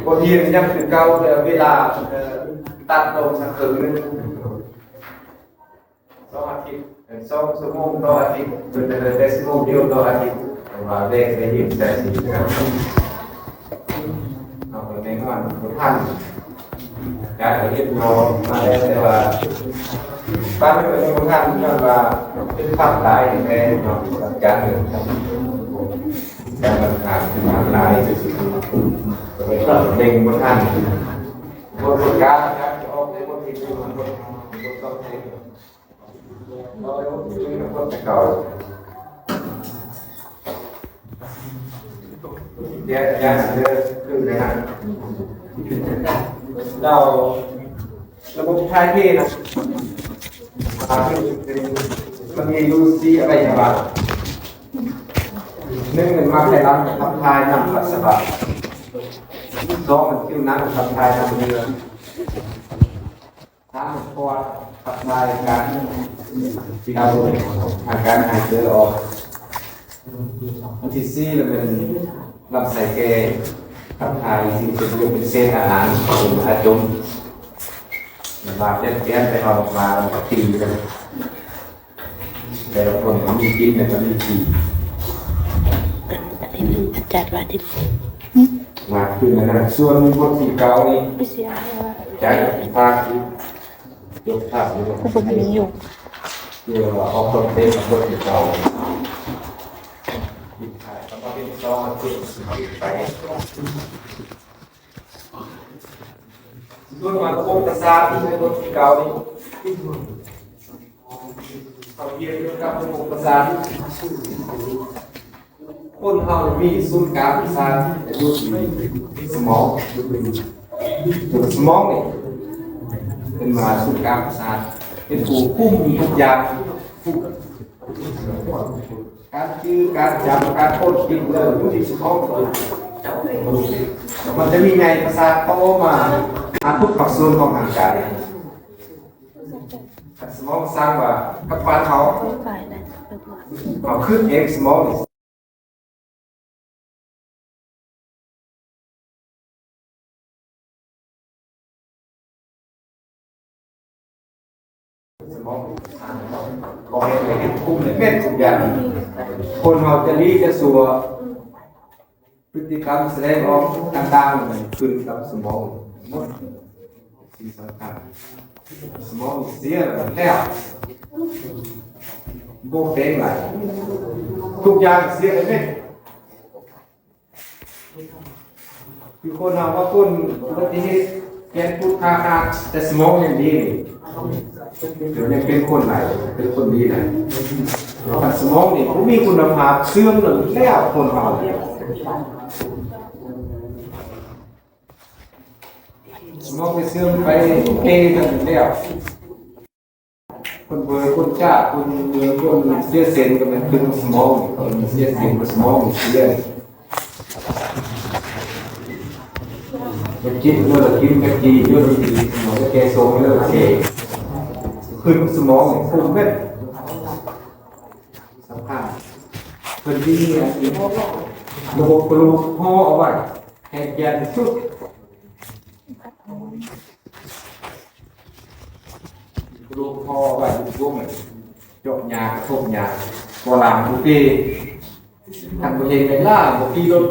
ບໍ່ຮຽນຍັງຄືເກົ່າ ແຕ່ເວລາ ເອີ ຕັດລົງສັກເຄິ່ງໜຶ່ງ ສອງອາທິດ ເອີ ສອງຊົ່ວໂມງຕໍ່ອາທິດ ເປັນແຕ່ຊົ່ວໂມງດຽວຕໍ່ອາທິດ ເພາະວ່າແບ່ງໄປຮຽນແຕ່ສີ່ເທື່ອ ເຮົາກໍແນ່ນອນບໍ່ທັນ ການກໍຮຽນບໍ່ມາແລ້ວ ແຕ່ວ່າປັນກໍຍັງບໍ່ທັນ ຍ້ອນວ່າເປັນພັກຫຼາຍແດ່ເນາະ ອາຈານເອີຍ ການບັນຫາເປັນພັກຫຼາຍ ເລັ່ງບໍ່ທັນ ບົດການອາຈານຈະອອກໃນບົດທີໜຶ່ງ ບົດ ບົດສອງ ເອົາເລື່ອງຄົນເກົ່າ ແກ້ ແກ້ເດີ ຄືໄດ້ນະ ແລ້ວລະບົບຖ່າຍເທນະ ມັນມີຢູ່ສີ່ອະໄວຍະວະ ໜຶ່ງ ມັນມາພາຍຫຼັງ ຂັບຖ່າຍນຳປັດສະວະ ສອງ ມັນຜິວໜັງ ຂັບຖ່າຍນຳເຫຼືອ ສາມ ປອດ ຂັບຖ່າຍການ ການຫາຍໃຈອອກ ອັນທີສີ່ລະແມ່ນລຳໄສ້ແກ່ ຂັບຖ່າຍສິ່ງເປັນຢູ່ເປັນເສດອາຫານ ເປັນອາຈົນ ບາດແຜນແຕ່ເຮົາມາ ແລ້ວກໍຕີກັນ ແຕ່ລະຄົນກໍມີກິນ ແລ້ວກໍມີຂີ່ ຈັດວ່າທີ່ ມາຂຶ້ນອັນນັ້ນ ສ່ວນບົດທີເກົ້ານີ້ ໄປເສຍ ຈາກພາກ ຍົກພາບ ກໍບໍ່ມີຢູ່ ເພື່ອວ່າອອກຕົນເຕັມບົດທີເກົ້າ ສ່ວນວ່າລະບົບປະສາດໃນບົດທີເກົ້ານີ້ ເຮົາຮຽນກ່ຽວກັບລະບົບປະສາດ ຄົນເຮົາມີສູນກາງປະສາດຢູ່ທີ່ສະໝອງ ສະໝອງນີ້ເປັນວ່າສູນກາງປະສາດ ເປັນຜູ້ຄຸມທຸກຢ່າງ ການຈື່ ການຈຳ ການຄົ້ນຄິດເລື່ອງຢູ່ທີ່ສະໝອງ ມັນຈະມີໃຍປະສາດຕໍ່ມາຫາທຸກພາກສ່ວນຂອງຮ່າງກາຍ. ຄັນສະໝອງສັ່ງວ່າ ກັບປານເຮົາ ເຮົາຄິດເອງ ສະໝອງນີ້ ສະໝອງ ບໍ່ໃຫ້ໄປເຮັດຄຸມເຮັດເມັດທຸກຢ່າງ. ຄົນເຮົາຈະດີຈະຊົ່ວ ພຶດຕິກຳສະແດງອອກຕ່າງໆ ມັນຂຶ້ນກັບສະໝອງໝົດ ສິ່ງສຳຄັນ ສະໝອງເສຍແລ້ວ ບໍ່ເປັນຫຍັງ ທຸກຢ່າງເສຍໄດ້ເໝິດ. ຄືຄົນເຮົາວ່າຄົນອຸບັດຕິເຫດ ແຂນພຸດຂາຂາດ ແຕ່ສະໝອງຍັງດີນີ້ ດຽວນີ້ເປັນຄົນຫຼາຍ ເປັນຄົນດີຫຼາຍ. ຄັນສະໝອງນີ້ບໍ່ມີຄຸນນະພາບ ເສື່ອມແລ້ວ ແລ້ວຄົນເຮົານີ້ ສະໝອງໄປເສື່ອມໄປເກນັ້ນແລ້ວ ຄົນເບີ ຄົນຈ້າ ຄົນເມືອງ ຄົນເສຍເສັ້ນ ກໍແມ່ນຂຶ້ນສະໝອງ ເຂົາເສຍເສັ້ນ ສະໝອງເສຍ. ໄປກິນເລີຍ ກິນໄປກີເລີຍ ສະໝອງໄປແກ່ຊົງເລີຍ ເສຍ ຂຶ້ນສະໝອງນີ້ຄຸມເມັດ ສຳຄັນ. ເພິ່ນມີອັນນີ້ ລະບົບກະດູກຫໍ່ເອົາໄວ້ ແຂງແກ່ນທີ່ສຸດ. ກະດູກຫໍ່ໄວ້ຢູ່ກົງ ເຈາະຫຍ້າ ກະທົບຫຍ້າ ບໍ່ລ້າງບໍ່ຕີ ຄັນບໍ່ເຮັດແມ່ນລ້າງ ບໍ່ຂີ່ລົດ